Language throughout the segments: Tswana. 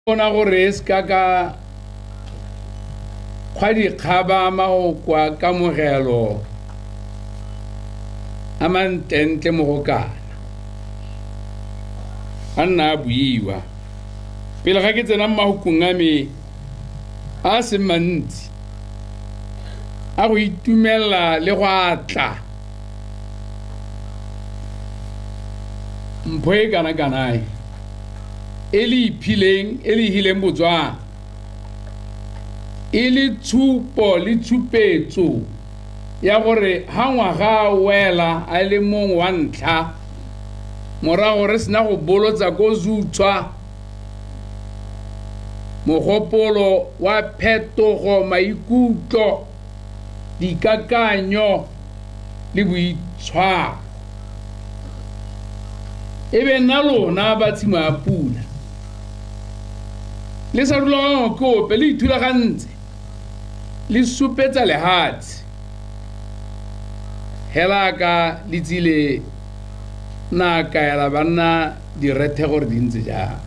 Bona gore e seka ka kgwa dikgaba magoko a kamogelo a mantlentle mo go kana a nna a buiwa pele ga ke tsena mo mahokong a me a seng mantsi a go itumela le go atla mpho e kana-kanae e le iphileng e le hileng Botswana e le tshupo le tshupetso ya gore ha ngwaga a wela a le mongwe wa ntlha morago re sena go bolotsa ko Zutshwa mogopolo wa phetogo maikutlo dikakanyo le boitshwaro e be nna lona ba tshimo ya pula le sa rulagangwa ke ope le ithulagantse le supetsa lehatshe hela ka le tsile na kaela banna direthe gore di ntse jang.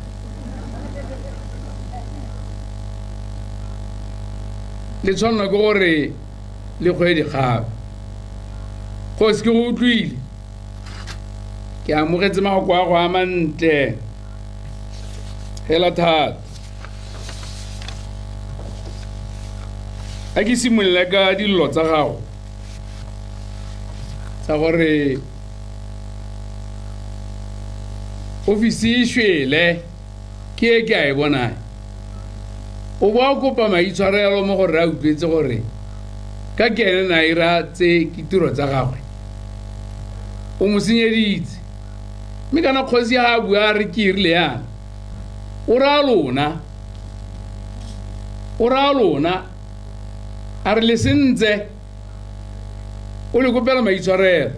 Le tshwanela ke gore le kgwe dikgabe kgosi ke go utlwile ke amogetse magoko a go a mantle hela thata. A ke simolole ka dillo tsa gago tsa gore ofisi e shwele ke e ke a e bonang o bo a kopa maitshwarelo mo gore a utlwetse gore ka ke ene na ira tse ke tiro tsa gagwe o mo senyeditse mme kana kgosi ha a bua a re ke irile yana o raya lona a re le sentse o le kopela maitshwarelo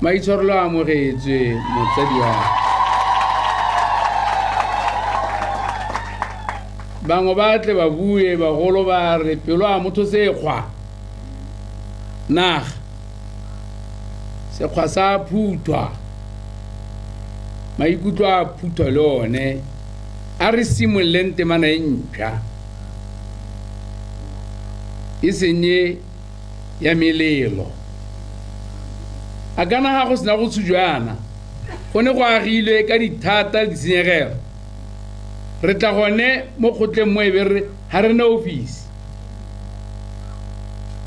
maitshwarelo a amogetswe motsadi wa bangwe ba tle ba bue bagolo ba re pelo a motho sekgwa naga sekgwa sa phuthwa maikutlo a phuthwa le one a re simololeng temana e ntšha e senye ya melelo. A kana ga go sena go tshujwana go ne go agilwe ka dithata le ditshenyegelo re tla gone mo kgotleng mo e be re ga re na ofisi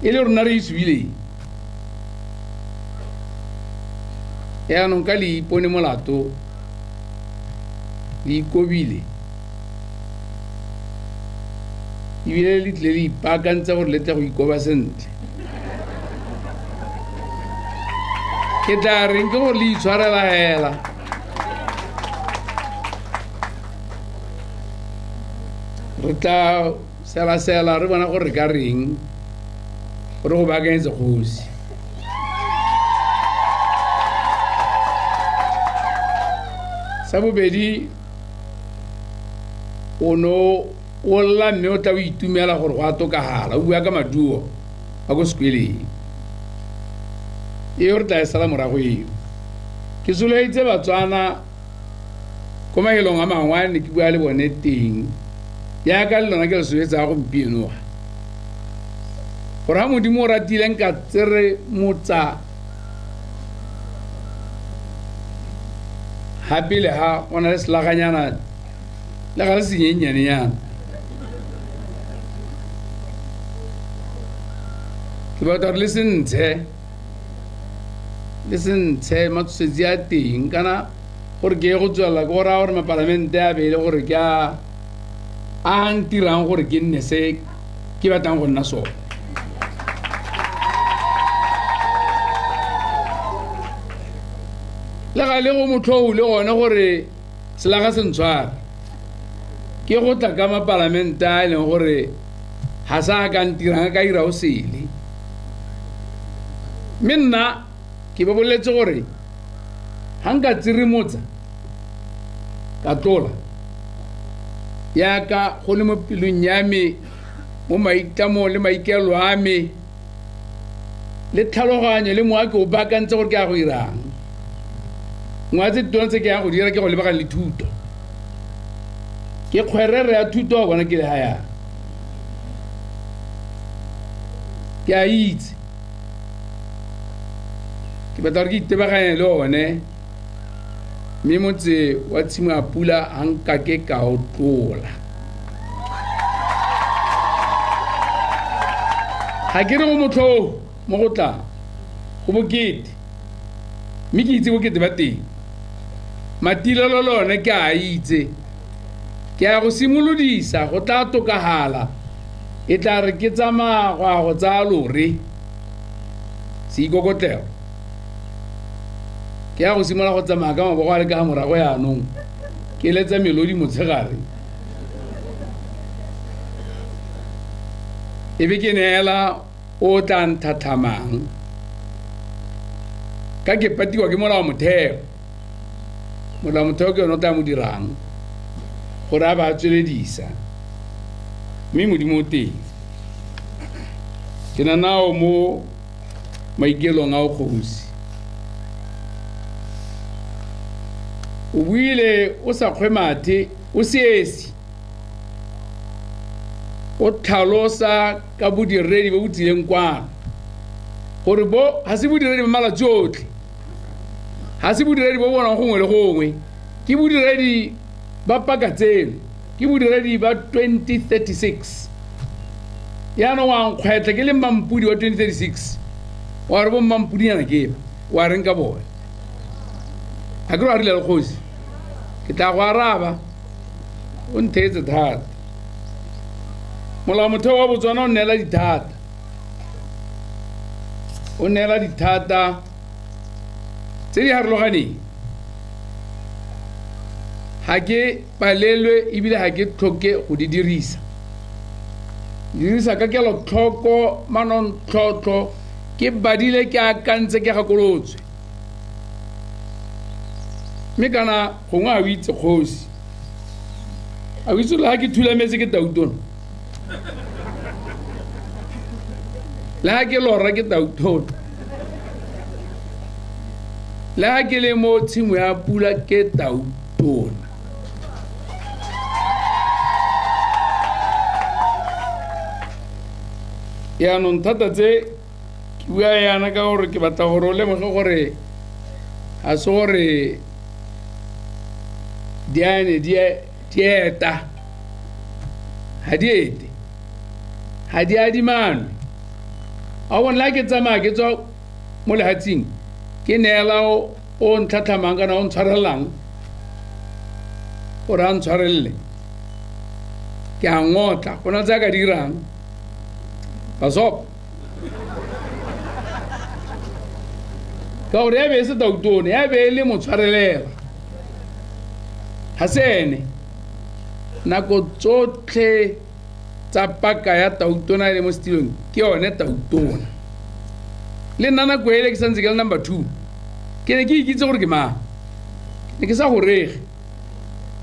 e le rona re e subileng. Yaanong ka le ipone molato le ikobile ebile le tlile le ipaakantse gore le tle go ikoba sentle. Ke tla reng ke gore le itshwarela hela. Re tla sela-sela re bona gore re ka reng gore go baakanyetse kgosi. Sa bobedi o no o lla mme o tla o itumela gore go a tokagala o bua ka maduo a ko sekweleng eo re tla e sala morago eo. Ke solofeditse Batswana ko mahelong a mangwe a ne ke bua le bone teng yaka le lona ke le solofetsa gompieno gore ha Modimo o ratileng ka tsere motsa ha pele ha o na le selaganyana le ga le senyennyane ke batla gore le se ntshe matshosetsi a teng kana gore ke ye go tswelela ke go raya gore mapalamente a be e le gore ke a ntirang gore ke nne se ke batlang go nna sone. Le ga le go motlhou le gone gore selaga se ntshware ke go tla ka mapalamente a e leng gore ga sa ka ntirang ka ira o sele. Mme nna ke ba boletse gore ga nka tsirimotsa ka tlola yaka go le mo pelong ya me mo maitlamo le maikelo a me le tlhaloganyo le moa ke o baakantse gore ke a go irang. Ngwa tse ditona tse ke yang go dira ke go lebagana le thuto. Ke kgwerere ya thuto wa bona ke le ga yang. Ke a itse. Ke batla gore ke itebaganye le one mme motse wa tshimo ya pula ga nkake ka o tlola. Ga ke re go motlhofo mo go tlang, go bokete, mme ke itse bokete ba teng. Matilelo le one ke a itse. Ke a go simolodisa go tla tokagala, e tla re ke tsamaya go ya go tsaya lore seikokotlelo. Ke ya go simolola go tsamaya ka mabogo a le ka ga morago yaanong, ke letsa melodi motshegare. E be ke neela o tla nthatlhamang ka ke patiwa ke molao motheo. Molao motheo ke yone o tla mo dirang gore a ba tsweledisa, mme Modimo o teng. Ke na nao mo maikelong a o kgosi. O buile o sa kgwe mathe, o se esi. O tlhalosa ka bodiredi bo bo tsileng kwano gore bo ga se bodiredi ba malatsi otlhe, ga se bodiredi bo bonwang gongwe le gongwe, ke bodiredi ba paka tseno, ke bodiredi ba 2036. Yaanong wa nkgwetlha ke le mmampodi wa 2036, wa re bo mmampodinyana ke ba, wa reng ka bone? Ga ke re wa rile le kgosi, ke tla go araba, o ntheetse thata. Molao motheo wa Botswana o neela dithata, o neela dithata tse di harologaneng. Ga ke palelwe ebile ga ke tlhoke go di dirisa. Dirisa ka kelotlhoko, manontlhotlho, ke badile, ke akantse, ke gakolotswe. Mme kana gongwe ga o itse kgosi, a o itse le ga ke thulametse ke tautona, le ga ke lora ke tautona, le ga ke le mo tshimo ya pula ke tautona. Yaanong thata tse ke bua yana ka gore ke batla gore o lemoge gore ga se gore di ane di eta, ga di ete, ga di adimanwe. A o bona ke tsamaya ke tswa mo lehatsheng, ke neela o ntlhatlhamang kana o ntshwarelang gore a ntshwarelele, ke a ngotla, go na tse a ka dirang. Pasop. Ka gore ya be e se tautone, ya be e le motshwarelela. Ga se ene. Nako tsotlhe tsa paka ya tautona e le mo setilong ke yone tautona. Le nna nako ele ke santse ke le number 2, ke ne ke ikitse gore ke mang, ne ke sa go rege.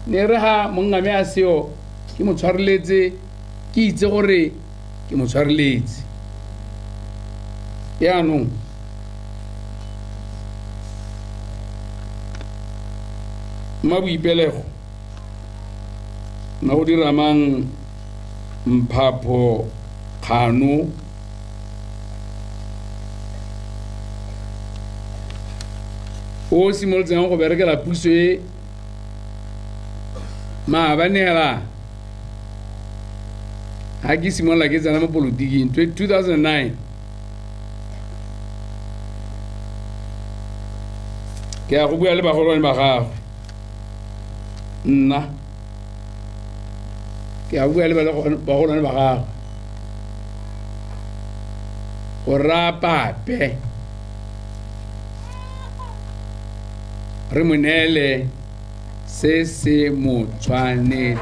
Ne re ga mongame a seo ke mo tshwareletse, ke itse gore ke mo tshwareletse. Yaanong mma boipelego nna go dira mang mphapho kgano o simolotseng go berekela puso e maabane hela ga ke simolola ke tsena mo polotiking 2009, ke ya go bua le bagolwane ba gagwe. Nna ke ya bua le bagolwane ba gagwe go rapape re mo neele se se mo tshwanetseng.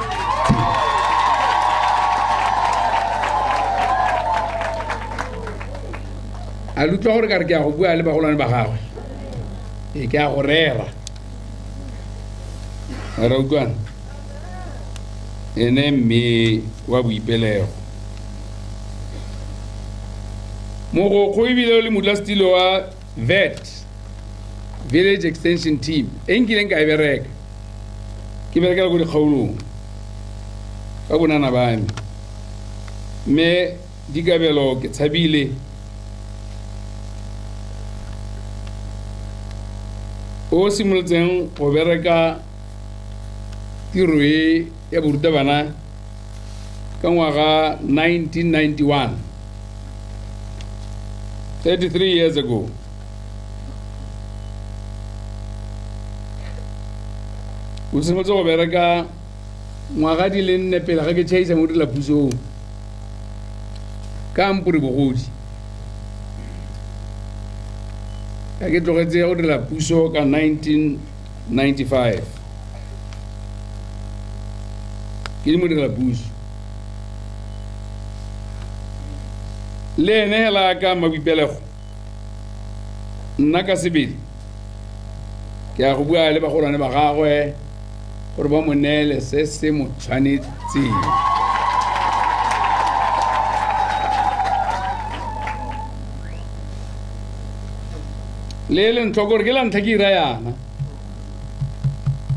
A le utlwa gore ka re ke ya go bua le bagolwane ba gagwe, e ke ya go rera. Re utlwana ene mme wa boipelego. Mogokgo ebile o le modulasetilo wa VET, Village Extension Team, e nkileng ka e bereka. Ke berekela ko dikgaolong. Ka bonana ba me mme Dikabelo ke tshabile o simolotseng go bereka tiro e ya borutabana ka ngwaga 1991, 33 years ago. O simolotse go bereka ngwaga di le nne pele ga ke tšhaisa mo dilapusong ka Mpore Bogodi. Ka ke tlogetse go dira puso ka 1995 ke le modira puso. Le ene hela ka Mmaboipelego, nna ka sebele ke ya go bua le bagolwane ba gagwe gore ba mo neele se se mo tshwanetseng. Le e leng tlhoko gore ke la ntlha ke ira yana,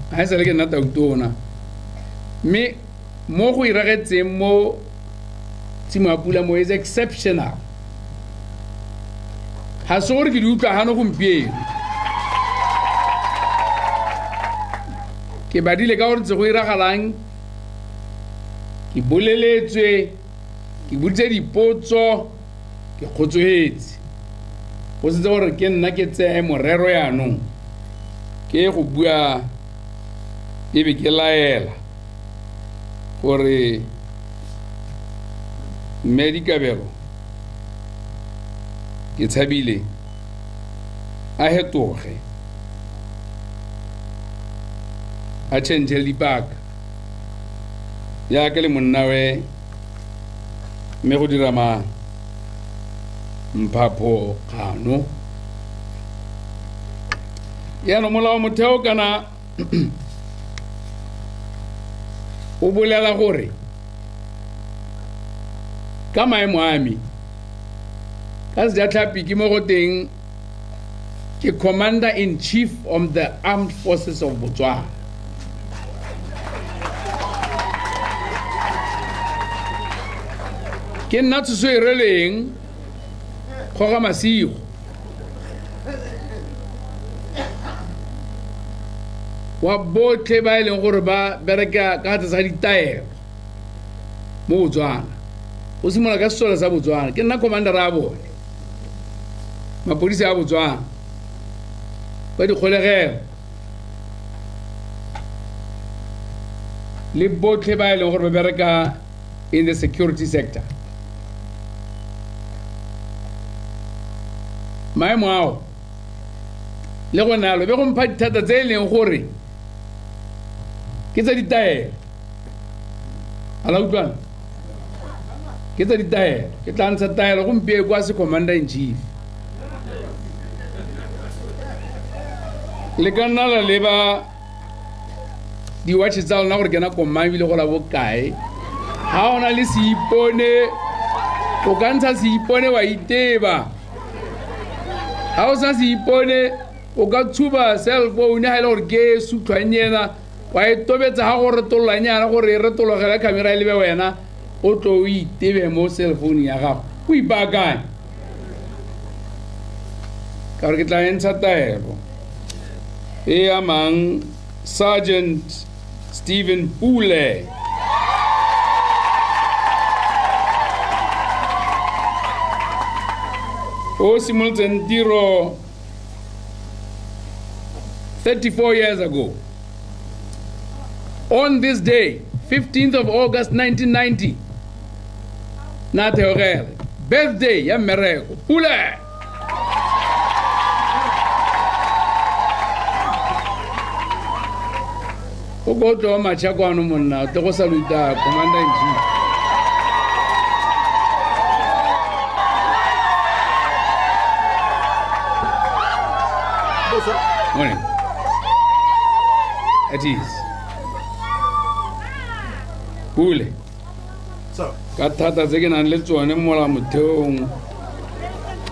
ga e sale ke nna tautona, mme mo go iragetseng mo Tshimoapula mo is exceptional. Ga se gore ke di utlwa gano gompieno, ke badile ka gore ntse go iragalang, ke boleletswe, ke boditse dipotso, ke kgotsogetse. Go setse gore ke nna ke tseye morero yaanong ke go bua ebe ke laela gore mme Dikabelo ke tshabile a hetoge, a change dipaka jaaka le monnawe mme go dira mang Mphapho Kgano. Yaanong molao motheo kana o bolela gore ka maemo a me ka sejatlhapi ke mo go teng ke commander in chief of the armed forces of Botswana. Ke nna tshoso e releng Kgoga Masigo. Wa botlhe ba e leng gore ba bereka ka tlase ga ditaelo mo Botswana, go simolola ka sesole sa Botswana, ke nna commander a bone, mapodisi a Botswana, ba dikgolegelo le botlhe ba e leng gore ba bereka in the security sector. Maemo ao le go nalo be go mpha dithata tse e leng gore ke tsa ditaelo. A la utlwana? Ke tsa ditaelo. Ke tla ntsha taelo gompieno kwa se commander in chief. Le ka nna la leba di-watch tsa lona gore ke nako mang ebile go la bokae. Ha o na le seipone, o ka ntsha seipone wa iteba. Ha o sa seipone, o ka tshuba cell phone ha e le gore ke e sutlhwang ena, wa e tobetsa ha go retolola nyana gore e retologele camera e lebe wena, o tlo o itebe mo cell phone ya gago, o ipaakanye. Ka gore ke tla e ntsha taelo e amang Sergeant Stephen Pule. O simolotseng tiro 34 years ago. On this day, 15th of August 1990, na theogele, birthday ya mmereko, Pule. O ko tlo matšha kwano monna, o tle go saluta commander in chief. Morning. At ease. Pule. So. Ka thata tse ke nang le tsone mola motheong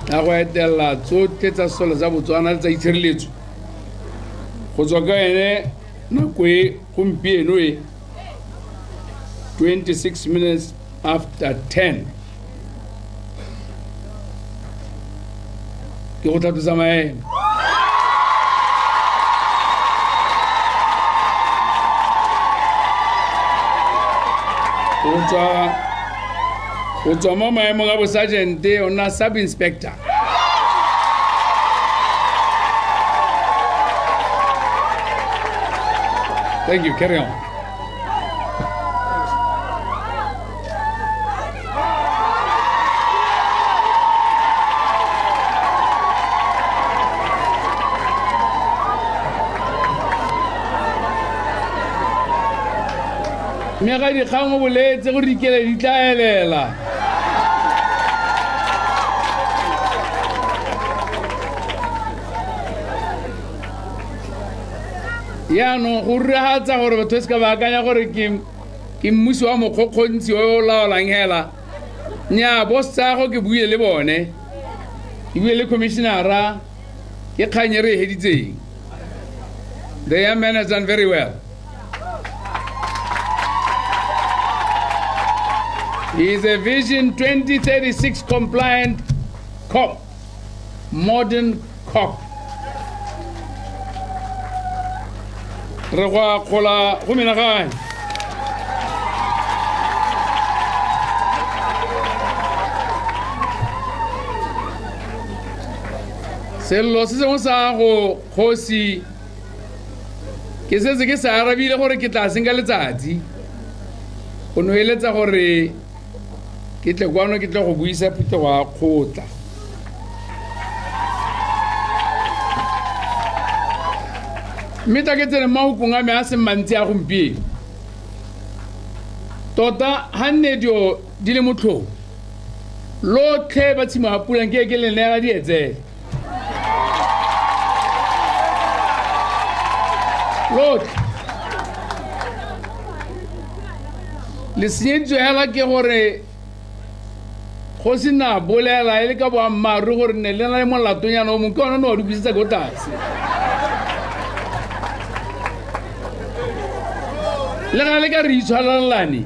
ya go etella tsotlhe tsa sesole sa Botswana le tsa itshireletso go tswa ka ene nako e gompieno e 26 minutes after 10. Ke go tlhatlosa maemo. Go tswa mo maemong a bosajente o nna sub inspector. Thank you. Carry on. Mme ga dikgang o boletse gore dikele di tla elela. Yaanong go ruragatsa gore batho ba seka ba akanya gore ke mmusi wa mokgokgontsi o laolang hela. Nnyaa, bo setsaago ke buile le bone, ke buile le commissionera, ke kgang e re e heditseng. The young man has done very well. He is a Vision 2036 compliant cop, modern cop. Re go akgola go menagane. Sello se sengwe sa go kgosi ke setse ke sa arabile gore ke tla senka letsatsi. Go no eletsa gore ke tle kwano ke tle go buisa phuthego ya kgotla. Mme tla ke tsene mahokong a me a seng mantsi a gompieno. Tota ga nne dio di le motlhong, lotlhe ba tshimo ga pula nke ke le neela dietsele. Lotlhe. Le senyeditswe hela ke gore go sena bolela e le ka boammaaruri gore ne le na le molatonyana o mongwe ke one o ne wa dubisetsa ko tlase. Le ga le ka re itshwarelane,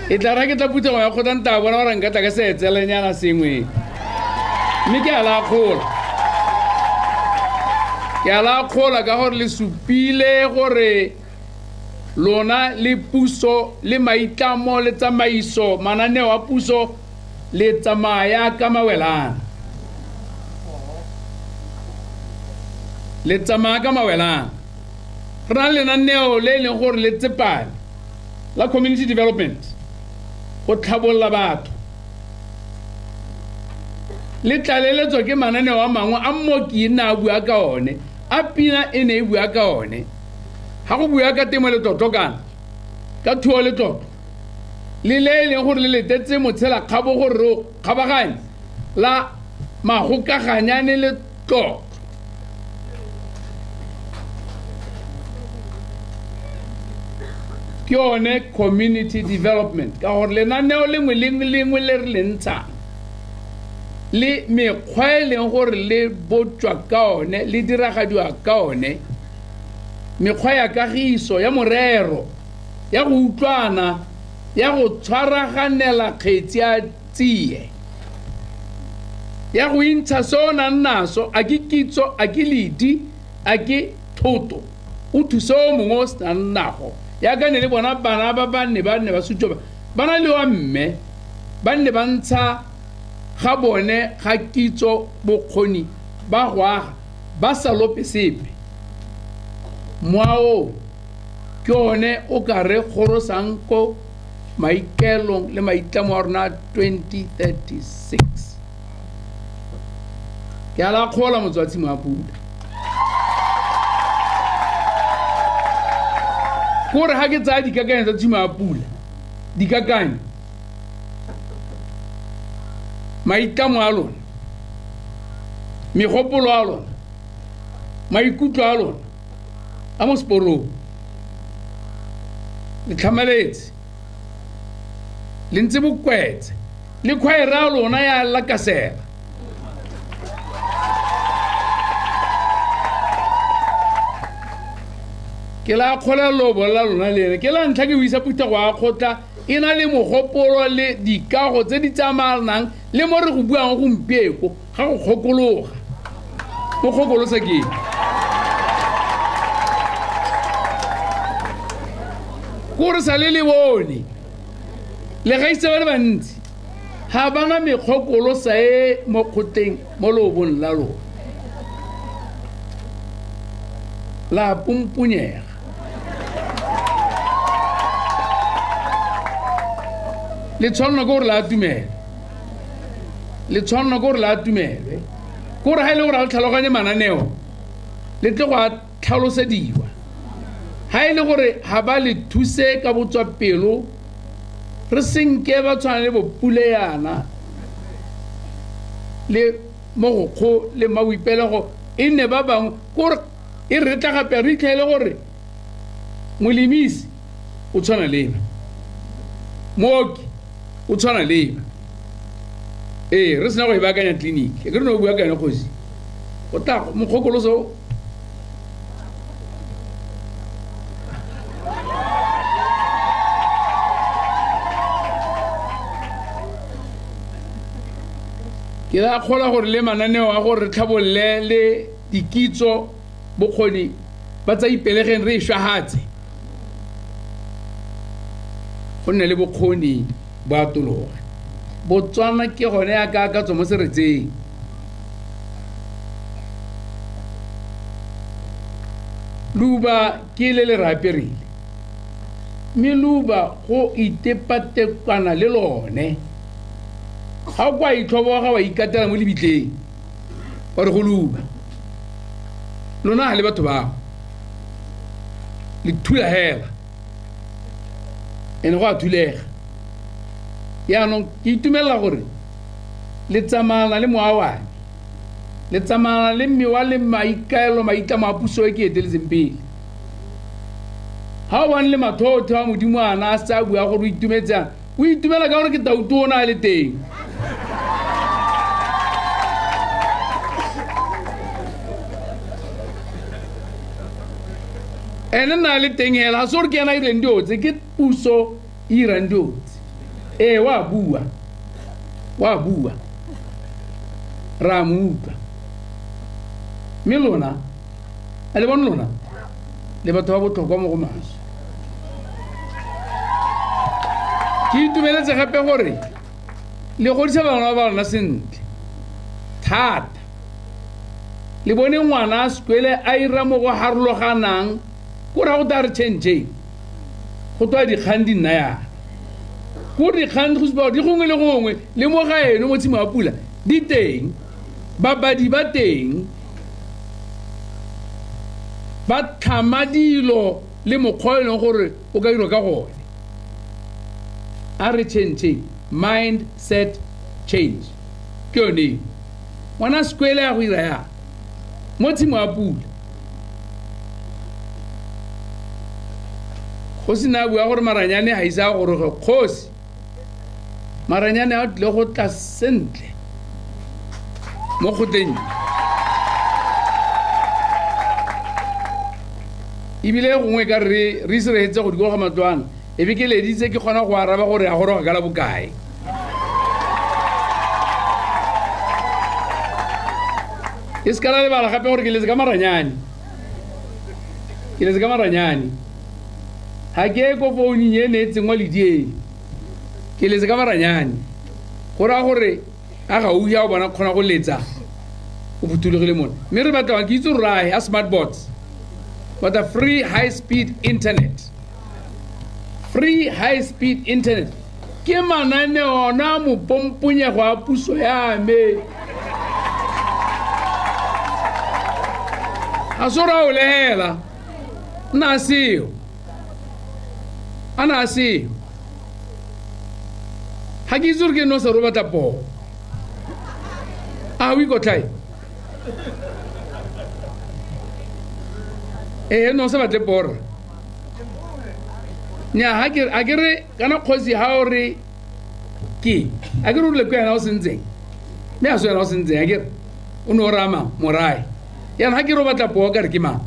e tla ra ke tla phuthego ya kgotla nta bona gore nka tla ka seetselenyana sengwe. Mme ke a la akgola. Ke a la akgola ka gore le supile gore lona le puso le maitlamo le tsamaiso mananeo a puso le tsamaya ka mawelana. Le tsamaya ka mawelana. Re na le lenaneo le e leng gore le tsepame la community development go tlhabolola batho. Le tlaleletswa ke mananeo a mangwe a mmoki e nne a bua ka one, a pina e ne e bua ka one. Ga go bua ka temo letlotlo kana ka thuo letlotlo le le e leng gore le letetse motshela kgabo gore re o kgabaganye la magokaganyane letlotlo. Ke yone community development ka gore lenaneo lengwe le lengwe le re le ntshang le mekgwa e leng gore le botswa ka one le diragadiwa ka one, mekgwa ya kagiso ya morero ya go utlwana ya go tshwaraganela kgetsi ya tsie ya go intsha se o nang naso, a ke kitso, a ke ledi, a ke thoto, o thuse o mongwe o senang nago. Yaka ne le bona bana ba ba ne ba sutšwa ba na le wa mme ba nne ba ntsha ga bone ga kitso bokgoni ba go aga ba sa lope sepe. Moa o ke one o ka re gorosang ko maikelong le maitlamo a rona 2036. Ke a la kgola motswa tshimo ya pula. Kore ga ke tsaya dikakanyo tsa tshimo ya pula, dikakanyo, maitlamo a lona, megopolo a lona, maikutlo a lona a mo seporong, le tlhamaletse, le ntse bokwetse, le khwaere a lona ya lakasela. Ke la kgola lobo la lona le ene. Ke la ntlha ke buisa phuthego ya kgotla e na le mogopolo le dikago tse di tsamaelanang le mo re go buang gompieko ga go kgokologa. Mo kgokolosa ke eng? Ko re sa le le bone le gaisitse ba le bantsi ga bana mekgokolosa e mo kgotleng mo loobong la lona. La pumpunyega. Le tshwanela ke gore la atumele. Le tshwanela ke gore la atumele. Ke gore ha e le gore ha le tlhaloganye mananeo, le tle go a tlhalosediwa. Ha e le gore ha ba le thuse ka botswapelo, re senke ba tshwana le bopule yana le mogokgo le mawipelego e nne ba bangwe. Ke gore e re tla gape re itlhele gore molemisi o tshwana le ena, mooki o tshwana le ena. Ee, re sena go e baakanya tleliniki, e ke re no bua ka yone kgosi. O tla mokgokoloso. Ke la kgola gore le mananeo a gore re tlhabolle le dikitso bokgoni ba tsa ipelegeng re e šwahatse, go nne le bokgoni bo atologe. Botswana ke gone ya ka ka tswa mo seretseng. Luba ke le le raperile, mme luba go itepatekwana le lone. Ga o kwa itlhoboga wa ikatela mo lebitleng wa re go luba. Lona ha le batho bao, le thula hela, ene go a thulega. Jaanong ke itumelela gore le tsamayana le mowa wa me, le tsamayana le mewa le maikaelelo maitlamo a puso e ke eteletseng pele. Ha o bone le mathotho a Modimo a na a setse a bua gore o itumetse yang, o itumela ka gore ke tautona a le teng. Ene nna a le teng hela, ga se gore ke ena a irang dilo tse, ke puso e irang dilo tse. Ee, wa bua, wa bua, ra mo utlwa. Mme lona, a le bone lona, le batho ba botlhokwa mo go maswe. Ke itumeletse gape gore le godisa bana ba lona sentle thata. Le bone ngwana a sekwele a ira mo go harologanang, ko ra go tla re change, go twa dikgang di nna yana. Ko dikgang go supa gore di gongwe le gongwe, le mo gaeno mo tshimo ya pula di teng, babadi ba teng, ba tlhama dilo le mokgwa e leng gore o ka dirwa ka gone. A re change, mindset change ke yone eo. Ngwana sekwele ya go ira yang mo tshimo ya pula? Kgosi ne a bua gore maranyane ga ise a goroge. Kgosi, maranyane a tlile go tla sentle mo kgotleng. Ebile gongwe ka re re ise re hetse go dikologa matlwana, e be ke leditse ke kgona go araba gore a goroga ka la bokae. E se ka la lebala gape gore ke letse ka maranyane. Ke letse ka maranyane. Ha ke ko founung e ne e tsenngwa ledieng. Ke letse ka maranyane. Go raya gore a gaufi a o bona kgona go letsa, o phuthologile mona. Mme re batla ke itse gore a smart boards. But a free high speed internet. Free high speed internet. Ke mananeo ona mopomponyego a puso ya me. A se ra o lehela. Nna seo. Ana seo. Ha ke itse gore ke no sa ro batla poo. A o ikotlhae? Ee, no sa batle poo rra. Nnyaa, ha ke, a ke re kana kgosi ha o re ke, a ke re o rile ko ena o sentseng, mme a se wena o sentseng, a ke re o ne o raya mang? Morae. Jaanong ha ke re o batla poo ka re ke mang?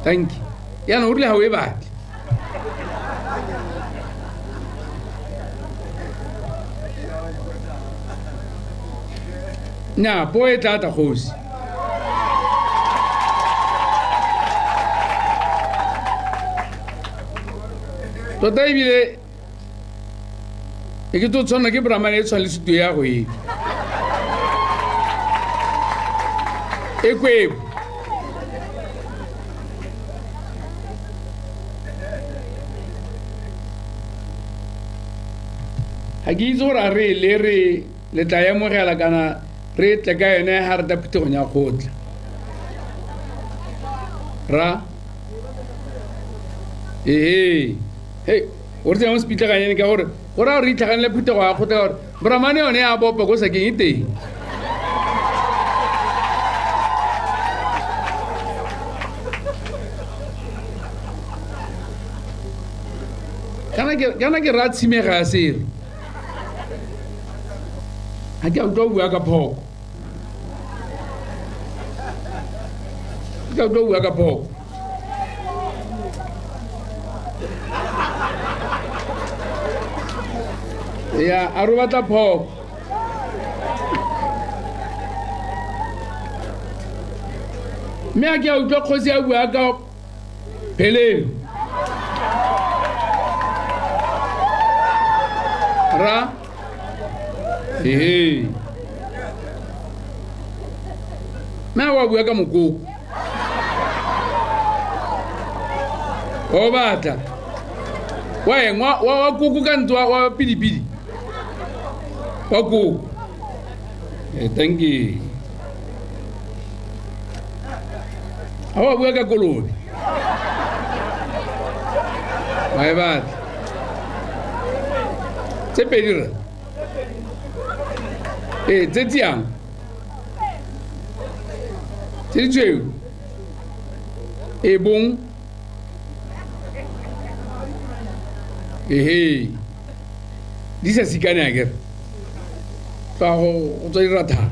Thank you. Jaanong o rile ga o e batle. Nnyaa, poo e tla tla kgosi. Tota ebile e ke tlo tshwanela ke bramane e tshwana le sutu ya go e. E kwebo. Ga ke itse gore a re le re le tla amogela kana re tle ka yone ga re tla phuthegong ya kgotla. Ra? Ee. Hey, o re tsenya mo sepitlaganyane ka gore go raya gore re itlhaganele phuthego ya kgotla ka gore bramane yone ya bopa ko sakeng e teng. Kana ke ra tshimega ya sere. Ga ke a utlwa o bua ka phoko. Ga ke a utlwa o bua ka phoko. Ya, a re batla phoko. Mme a ke a utlwa kgosi a bua ka phelelo. Ra? Ee. Mme a wa bua ka mokoko. O batla. Wa eng? Wa koko ka ntse wa pidipidi. Wa koko. Thank you. A wa bua ka kolobe. Wa e batla. Tse pedi rra. Ee, tse tiang. Tse di tshweu. E bong. Ehe. Di sa sikane akere. Tla go tswa dirathana.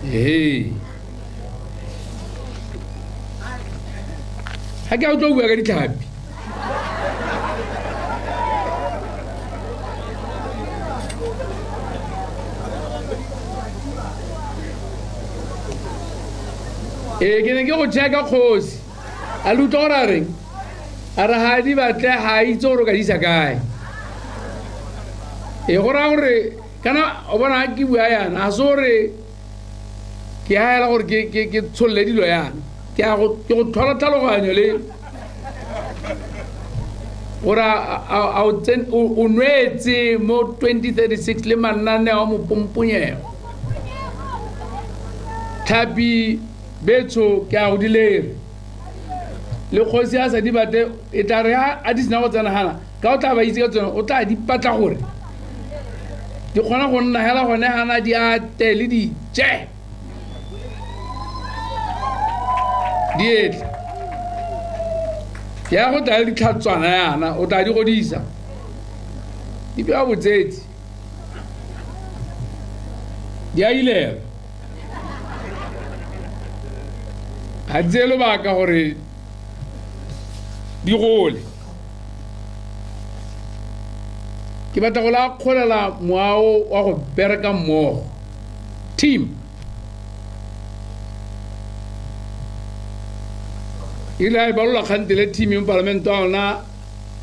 Ehe. Ga ke a utlwa o bua ka ditlhapi. Ee, ke ne ke go check-a kgosi. A le utlwa gore a reng? A re ga di batle, ga a itse gore o ka di isa kae. Ee, go raya gore kana o bona ga ke bua yana, ga se gore ke a ela gore ke tsholole dilo yana. Ke a go, ke go tlhola tlhaloganyo le gore a o tsen, o nwetse mo 2036 le mananeo a mopomponyego. Tlhapi betsho ke a go di lere. Le kgosi a sa di batle, e tla re ha a di sena go tsena gana, ka o tla ba itse ka tsone, o tla di patla gore di kgona go nna hela gone gana di ate le di je. Di etle. Ya go tla le ditlhatswana yana, o tla di godisa. Di bewa botsetsi. Di a ilela. Ga di tseye lobaka gore di gole. Ke batla go la kgolela moao wa go bereka mmogo. Team. E rile a e balola kgante le team mo palamente wa ona,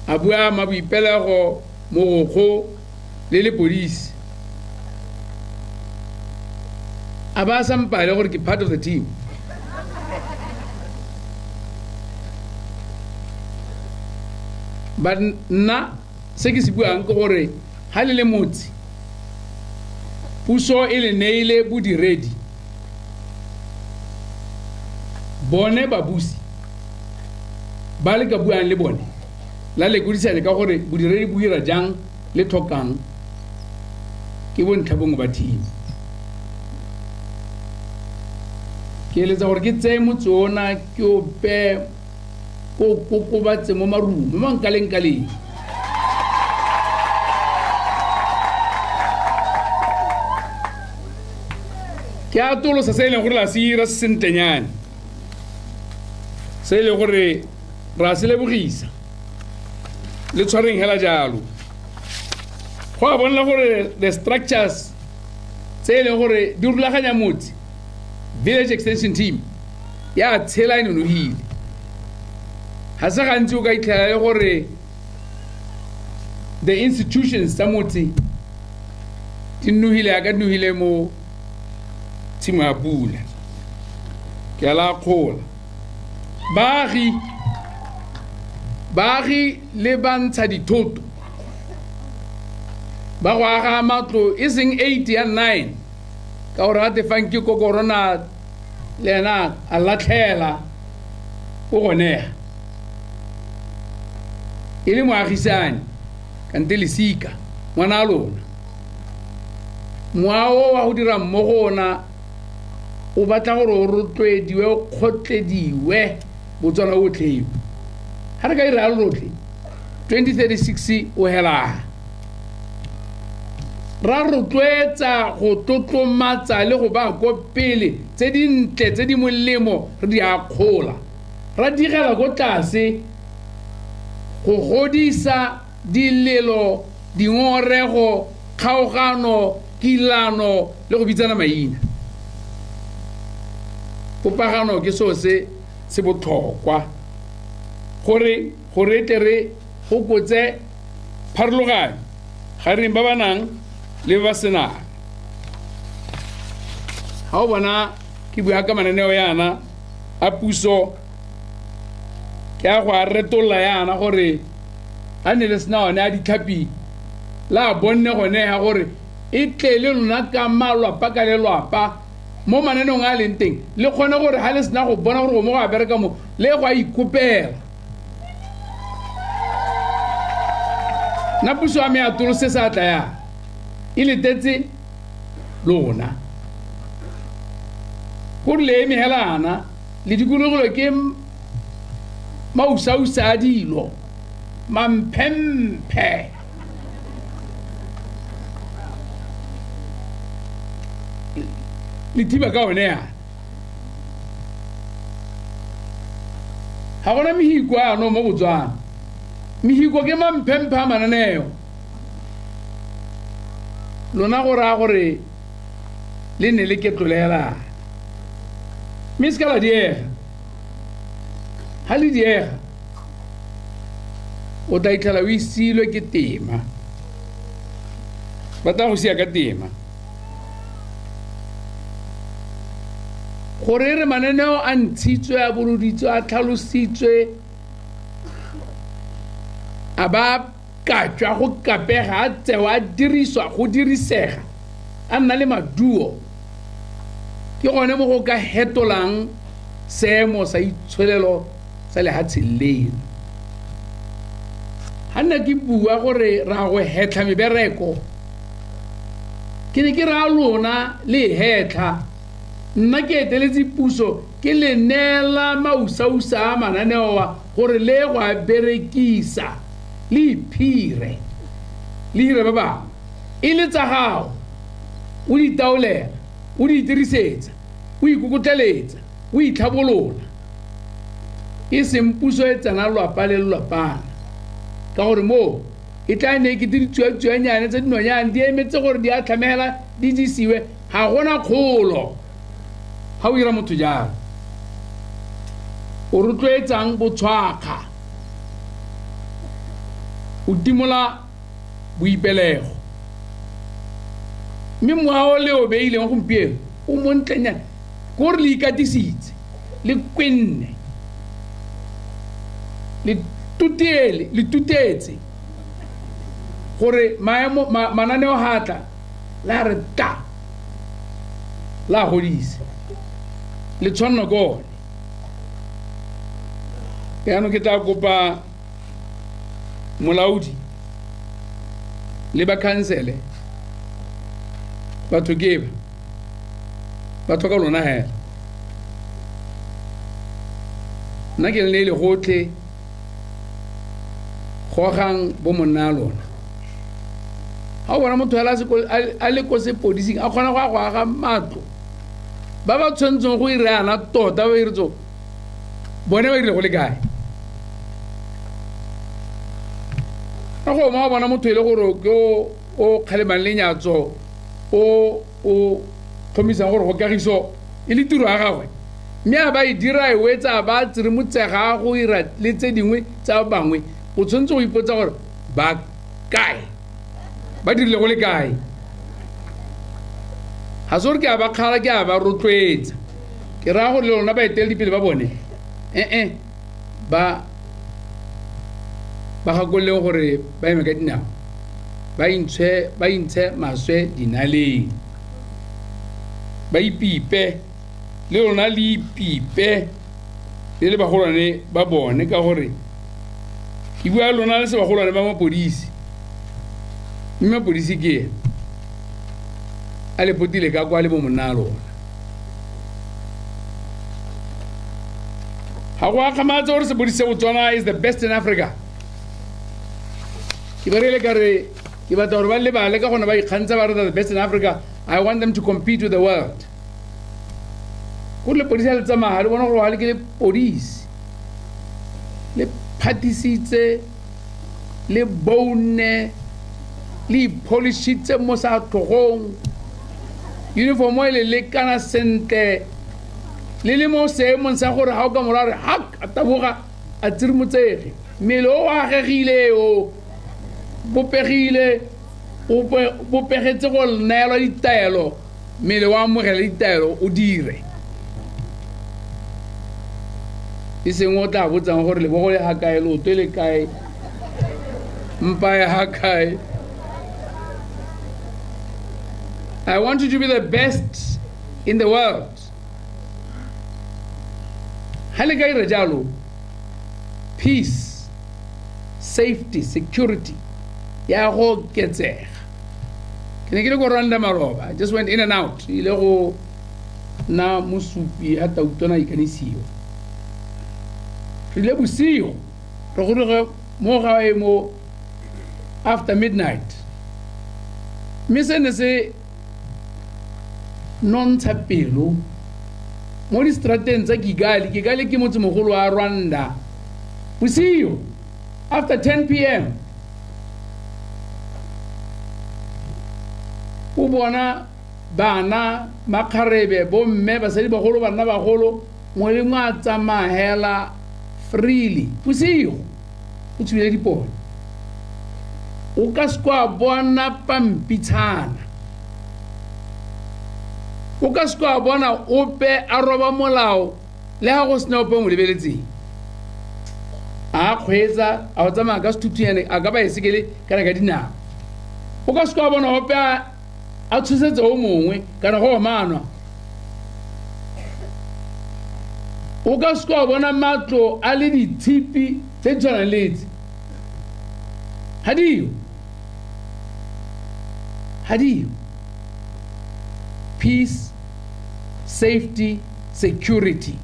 a bua maboipelego, mogokgo le lepodisi. A ba sa mpale gore ke part of the team. But nna se ke se buang ke gore ha le le motse, puso e le neile bodiredi, bone babusi ba le ka buang le bone, la lekodisane ka gore bodiredi bo dira jang le tlhokang, ke bontlha bongwe ba team. Ke eletsa gore ke tseye motse ona ke o pe ko kokobatse mo marung, mo mankaleng-kaleng. Ke Ke atolosa se e leng gore la se ira se sentlenyane, se e leng gore ra se lebogisa le tshwareng hela jalo. Go a bonela gore the structures tse e leng gore di rulaganya motse, village extension team ya tshela e nonogile. Ga se gantsi o ka itlhela le gore the institutions tsa motse di nogile yaka di nogile mo tshimo ya pula. Ke a la kgola baagi le bantsha dithoto ba go aga matlo e seng 8 ya 9 ka gore ga tefang ke kokorona le ena a latlhela o gonega e le moagisane kante lesika ngwana a lona. Moago wa go dira mmogo ona o batla gore o rotloediwe, o kgotlediwe Botswana otlhe. Ga re ka ira rotlhe 2036 o hela. Ra rotloetsa go tlotlomatsa le go ba ko pele tse dintle tse di molemo re di akgola, ra digela ko tlase go godisa dilelo, dingongorego, kgaogano, kilano le go bitsana maina. Popagano ke seo se se botlhokwa gore gore tle re fokotse pharologanyo gareng ba ba nang le ba senang. Ga o bona ke bua ka mananeo yana a puso, ke a go a retolla yana gore a ne le sena one a ditlhapi la bonne gone ga gore e tle le lona ka malwapa ka lelwapa mo mananeong a leng teng le kgone gore ga le sena go bona gore mo go a bereka mo le go a ikopela. Nna puso ya me ya tolose sa tla ya e letetse lona gore le eme helana le dikologelo ke mausausa a dilo mamphemphe. Le thiba ka one yana ga gona mehiko ano mo Botswana. Mehiko ke mamphemphe a mananeo. Lona go raya gore le ne le ketlolela mme se ka la diega. Ga le diega o tla itlhela o isilwe ke tema, ba tla go sia ka tema. Gore re mananeo a ntshitswe, a boloditswe, a tlhalositswe, a ba ka tswa go kapega, a tsewa, a diriswa, go dirisega, a nna le maduo, ke gone mo go ka hetolang seemo sa itsholelo sa lehatshe leno. Ga nna ke bua gore ra go hetlha mebereko, ke ne ke raya lona le hetlha. Nna ke eteletse puso ke le neela mausausa a mananeo a gore le go a berekisa le iphire le hire ba bangwe e le tsa gago, o di taolela, o di itirisetsa, o ikokotleletsa, o itlhabolola. E seng puso e tsena lwapa le lwapana, ka gore moo e tla ne ke ditsuatsuanyane tse dinonyane di emetse gore di a tlhamela di jesiwe. Ga gona kgolo ga o ira motho jalo. O rotloetsang botshwakga, o timola boipelego. Mme moago le o beileng gompieno o montlenyana, ke gore le ikatisitse, le kwenne, le tutiele, le tutetse gore maemo mananeo ga tla la re ta la godise le tshwanno ke one. Jaanong ke tla kopa molaodi le ba khansele, batho ke ba tlhoka lona hela. Nna ke le gotlhe, gogang bo monna a lona. Ga o bona motho a le ko sepodising a kgona go ya go aga matlo, Ba ba tshwanetseng go irana tota ba iretso bone ba irile go le kae. Ka go ma bona motho ile gore ke o kgalemang lenyatso o tlhomisang gore go kagiso e le tiro ya gagwe, mme a ba e dira e wetsa ba tsirimutsega go ira le tse dingwe tsa bangwe. O tshwanetse go ipotsa gore ba kae, ba dirile go le kae. Ga se gore ke a ba kgala, ke a ba rotloetsa, ke raya gore le lona baeteledipele ba bone ba gakololeng gore ba eme ka dinao, ba intshe maswe dinaleng, ba ipipe le lona le ipipe le le bagolwane ba bone, ka gore ke bua lona le se bagolwane ba mapodisi, mme mapodisi ke ena a le potile ka kwa le bo monna a lona. Ga go akgamatse gore sepodisi sa Botswana is the best in Africa. Ke ba reile ka re ke batla gore ba lebale ka gone ba ikgantsha ba re the best in Africa. I want them to compete with the world. Gore lepodisi le tsamaya le bona gore ga le ke lepodisi le phatisitse le bone le ipolishitse mo sa tlhogong, uniform e le lekana sentle, le le mo seemong sa gore ga o ka mora re hak a taboga a tsirimotsege, mmele o agegile o bopegile o bopegetse go neelwa ditaelo, mmele wa amogela ditaelo o dire. E seng o tla botsang gore lebogo le ga kae, leoto le kae, mpa ya ga kae. I want you to be the best in the world. Ha le ka ira jalo, peace, safety, security ya go oketsega. Ke ne ke le ko Rwanda maloba, I just went in and out, ile go nna mosupi ha tautona ikanisiwa. Re ile bosigo, re goroge mo gae mo after midnight. Mme se ne se nontsha pelo mo distrateng tsa Kigali. Kigali ke motsemogolo wa Rwanda. Bosigo after 10 p.m. o bona bana, makgarebe, bomme, basadi bagolo, banna bagolo, mongwe le mongwe a tsamaya freely bosigo, o tshubile dipone. O ka se kwa bona pampitshana, o ka se kwa bona ope a roba molao le ga go sena ope o mo lebeletseng. A kgweetsa, a o tsamaya ka sethuthunyane, a ka baesekele kana ka dinao. O ka se kwa bona ope a tshosetsa o mongwe kana go omanwa. O ka se kwa bona matlo a le ditshipi tse di tshwanang le tse. Ga dio, ga dio. Peace, safety, security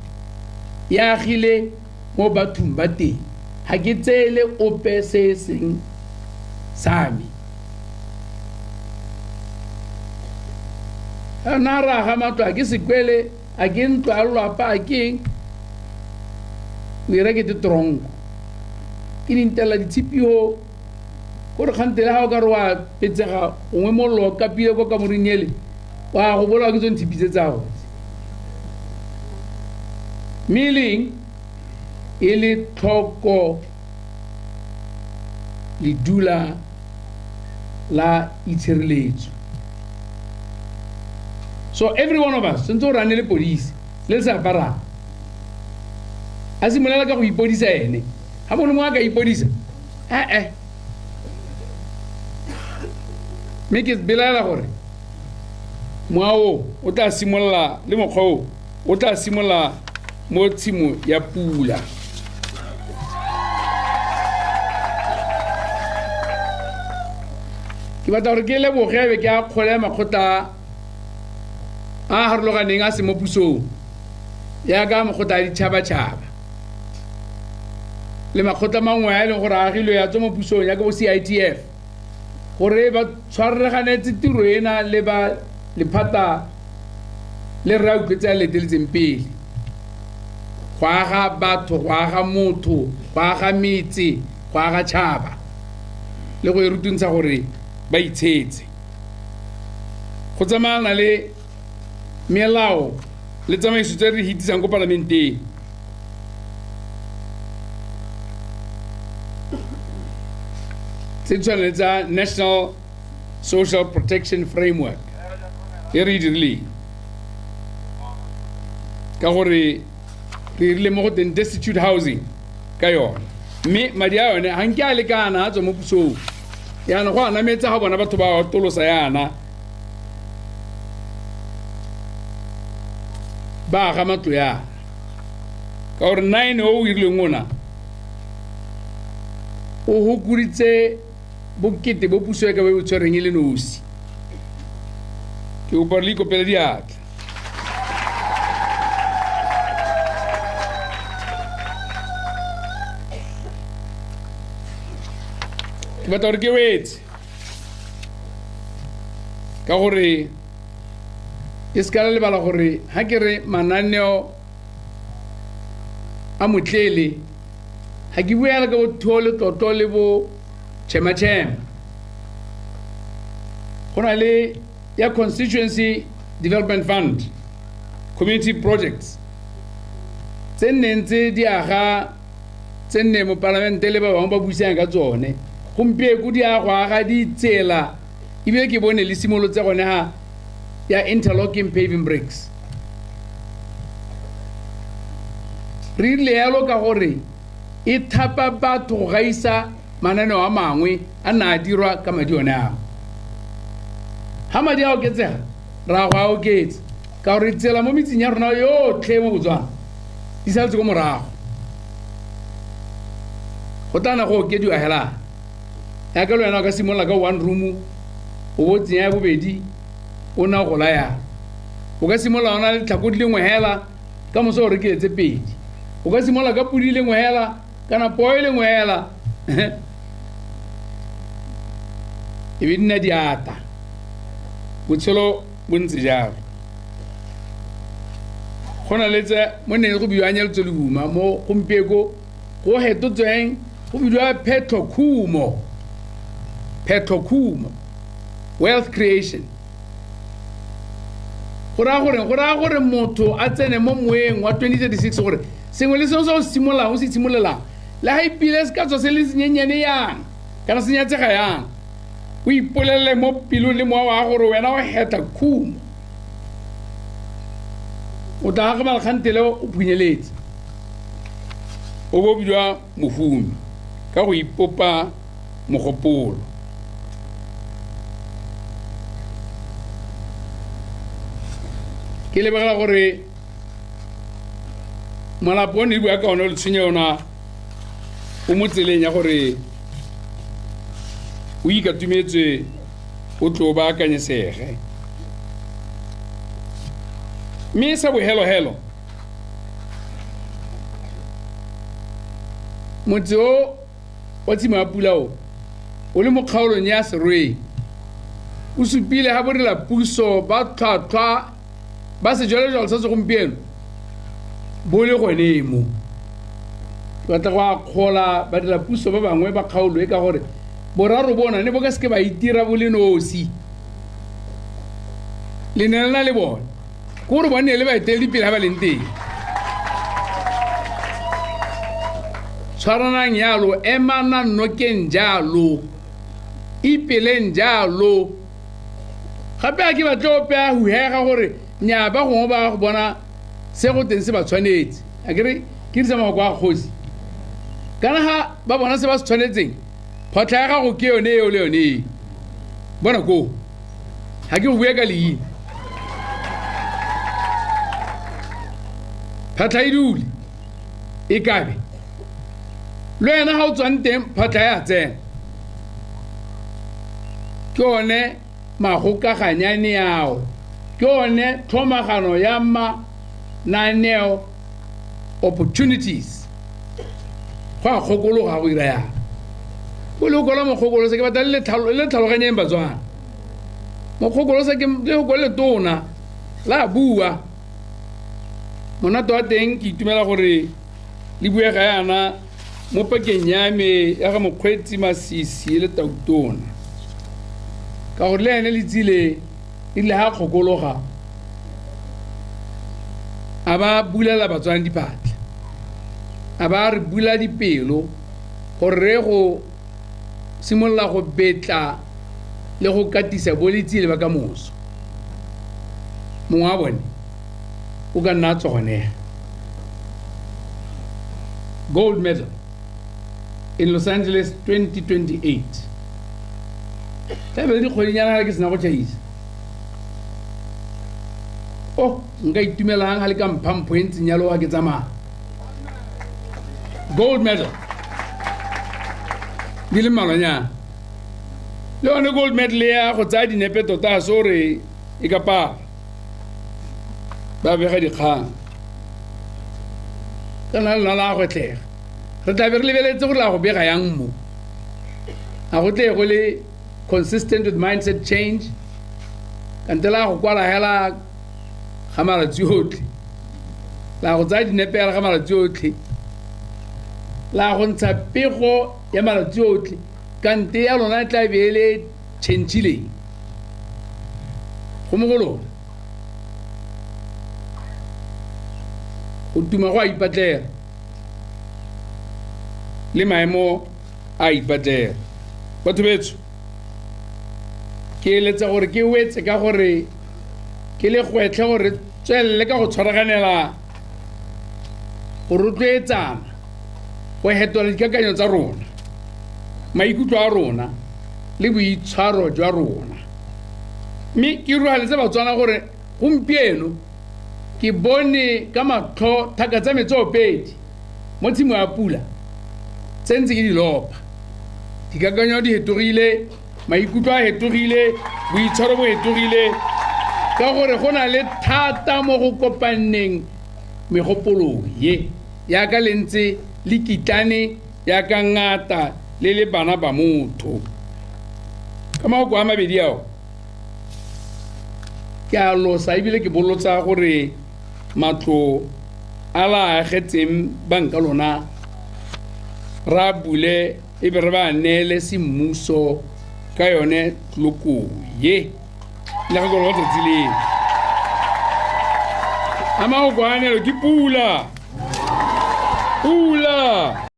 ya agile mo bathong ba teng. Ga ke tseele ope se seng sa me. Nna ra aga matlo, a ke sekwele, a ke ntlo a lelapa, a ke eng, o ira kete tronko. Ke dintela ditshipio gore kgantele ga o ka re wa petsega gongwe mollo o kapile ko kamoreng ele, wa go bolawa ke tsone tshipi tse tsa go. Mme e leng e le tlhoko ledula la itshireletso. So every one of us sentse o rane le police le se aparang, a simolola ka go ipodisa ene. Ga mongwe mongwe a ka ipodisa, mme ke belaela gore moa o o tla simolola le mokgwa o o tla simolola mo tshimo ya pula. Ke batla gore ke leboge be ke a kgole makgotla a harologaneng a se mo pusong, jaaka makgotla a ditšhabatšhaba le makgotla mangwe a e leng gore a agilwe ya tswa mo pusong, jaaka bo CITF, gore ba tshwaraganetse tiro ena le ba lephata Le rre a utlwetse a leteletseng pele go aga batho, go aga motho, go aga metse, go aga tšhaba le go e rutuntsha gore ba itshetse. Go tsamaana le melao le tsamaiso tse re hitisang ko palamenteng. Tse tshwana le tsa National Social Protection Framework e re e dirileng ka gore re dirile mo go teng destitute housing ka yone, mme madi a yone ga nke a lekana a tswa mo pusong yana go a nametsa ga bona batho ba atolosa yana ba aga matlo yana ka gore 9 o o irileng ona o hokoditse bokete bo puso e ka bo tshwereng e le nosi. Ke kopa le ikopele diatla. Ke batla gore ke wetse ka gore e se ka la lebala gore ha ke re mananeo a motlele ga ke bua ka bo thuo le tlotlo le bo chema-chema. Go na le ya Constituency Development Fund community projects tse nneng tse di aga tse nne mo palamente le ba bangwe ba buisang ka tsone. Gompieko di a go aga ditsela ebile ke bone le simolotse gone ga ya interlocking paving bricks. Re rile yalo ka gore e thapa batho go gaisa mananeo a mangwe a nna a dirwa ka madi one ao. Ha madi a oketsega ra go a oketsa ka gore tsela mo metseng ya rona yotlhe mo Botswana di saletse ko morago. Go tla nna go okediwa hela yaka le wena o ka simolola ka one room o bo tsenya ya bobedi o nna gola yalo. O ka simolola o na le tlhako di lengwe hela ka moso o rekile tse pedi. O ka simolola ka podi lengwe hela kana poo e lengwe hela e be di nna diata. Botshelo bo ntse jalo. Go na le tse mo neng go bidiwa nyeletso lehuma mo gompieko go hetotsweng go bidiwa phetlhokhumo. Phetlhokhumo, wealth creation. Go raya gore, go raya gore motho a tsene mo moeng wa 2036 gore sengwe le sengwe se o se simololang o se simololang le ga ipile se ka tswa se le senyenyane yang kana se nyatsega yang, o ipolelele mo pelong le mowa wa gore wena o hetla khumo. O tla gagabala kgantele o phunyeletse o bo bidiwa mohumi ka go ipopa mogopolo. Ke lebegela gore molapo o ne bua ka one le tshwenye yona o mo tseleng ya gore o ikatumetswe o tlo ba akanyesege. Mme sa bohelohelo motse o wa tshimo ya pula o o le mo kgaolong ya Serowe o supile ga borela puso ba tlhwatlhwa ba sejwalejwale sa segompieno bo le gone mo. Ke batla go akgola badira puso ba bangwe ba kgaolo e ka gore boraro bona ne bo ka seke ba itira bo le nosi. Le ne le na le bone ke gore bone le baeteledipele ga ba leng teng. Tshwaranang jalo, emanang nokeng jalo, ipeleng jalo. Gape a ke batle ope a huhega gore nnyaa ba gongwe ba go bona se go teng se ba tshwanetse. Akere ke dirisa mafoko a kgosi. Kana ga ba bona se ba se tshwanetseng, photlha ya gago ke yone eo le yone eo. Bona koo, ga ke go bue ka leina. Phatlha e dule e kabe le wena ga o tswang teng phatlha ya tsena. Ke one magokaganyane ao, ke one tlhomagano ya mananeo opportunities. Go a kgokologa go ira yang o le o kola mokgokolosa ke batla le tlhaloganyeng Batswana. Mokgokolosa ke lefoko le tona la bua. Monate wa teng ke itumela gore le buega yana mo pakeng ya me ya ga Mokgweetsi Masisi le Tautona, ka gore le ene le tsile erile ga kgokologa a ba bulela Batswana diphatla, a ba re bula dipelo gore re go simolola go betla le go katisa bo Letsile ba ka moso. Mongwe wa bone o ka nna a tswa. Gold medal in Los Angeles 2028. Tla be le dikgwedinyana ga ke sena go tšhaisa. Oh, nka itumelang ga le ka mpha mpho e ntseng yalo ga ke tsamaya. Gold medal di le mmalwanyana. Le yone gold medal ya go tsaya dinepe tota se gore e ka pala ba bega dikgang kana lona la gwetlhega. Re tla be re lebeletse gore la go bega yang mo, a go tle go le consistent with mindset change, kante la go kwala hela ga malatsi otlhe, la go tsaya dinepe hela ga malatsi otlhe, la go ntsha pego ya malatsi otlhe, kante ya lona e tla be e le change-ileng go mo go lona. Go tuma go a ipatlela le maemo a ipatlela. Batho betsho, ke eletsa gore ke wetse ka gore ke le gwetlhe gore tswelele ka go tshwaraganela go rotloetsana go hetola dikakanyo tsa rona, maikutlo a rona le boitshwaro jwa rona. Mme ke rualetse Batswana gore gompieno ke bone ka matlho thaka tsa metsoopedi mo tshimo ya pula tse ntse ke di lopa. Dikakanyo di hetogile, maikutlo a hetogile, boitshwaro bo hetogile, ka gore go na le thata mo go kopanneng megopolo ye yaka le ntse le kitlane yaka ngata le le bana ba motho. Ka mafoko a mabedi ao ke a losa ebile ke bolotsa gore matlo a la agetseng banka lona ra bule e be re ba neele semmuso ka yone tloko ye le ga gore tsatsi leno. A mafoko a neelo ke pula, pula.